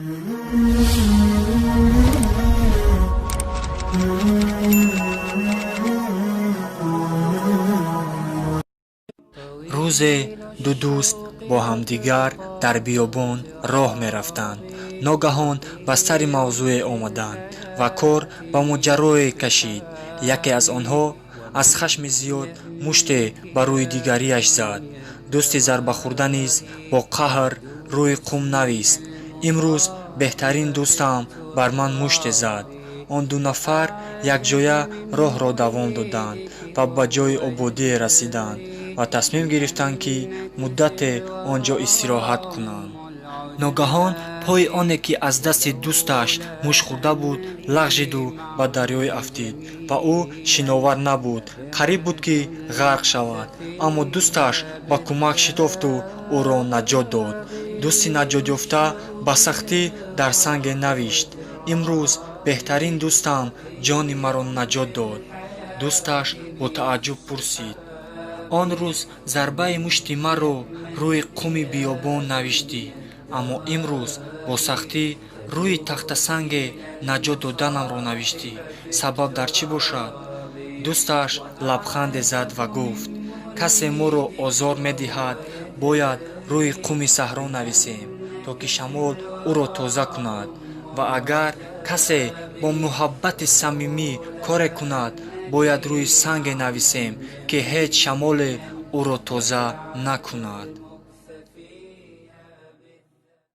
Рӯзе ду дӯст бо ҳамдигар дар биёбон роҳ мерафтанд. Ногаҳон ба сари мавзӯе омаданд ва кор ба моҷарое кашид. Яке аз онҳо аз хашми зиёд муште ба рӯи дигарияш зад. Дӯсти зарбахӯрда низ бо қаҳр рӯи қум навист: «Имрӯз беҳтарин дӯстам бар ман муште зад». Он ду нафар якҷоя роҳро давом доданд ва ба ҷойи ободие расиданд ва тасмим гирифтанд, ки муддате он ҷо истироҳат кунанд. Ногаҳон пои оне, ки аз дасти дӯсташ мушт хӯрда буд, лағжиду ба дарёе афтид ва ӯ шиновар набуд, қариб буд, ки ғарқ шавад, аммо дӯсташ ба кӯмак шитофту ӯро наҷот дод. Дӯсти наҷотёфта ба сахтӣ дар санге навишт: «Имрӯз беҳтарин дӯстам ҷони маро наҷот дод». Дӯсташ бо тааҷҷуб пурсид: «Он рӯз зарбаи мушти маро рӯи қуми биёбон навиштӣ, аммо имрӯз бо сахтӣ рӯи тахтасанге наҷот доданамро навиштӣ. Сабаб дар чӣ бошад?» Дӯсташ лабханде зад ва гуфт: «Касе моро озор медиҳад, бояд рӯи қуми саҳро нависем, то ки шамол ӯро тоза кунад, ва агар касе бо муҳаббати самимӣ коре кунад, бояд рӯи санге нависем, ки ҳеҷ шамоле ӯро тоза накунад».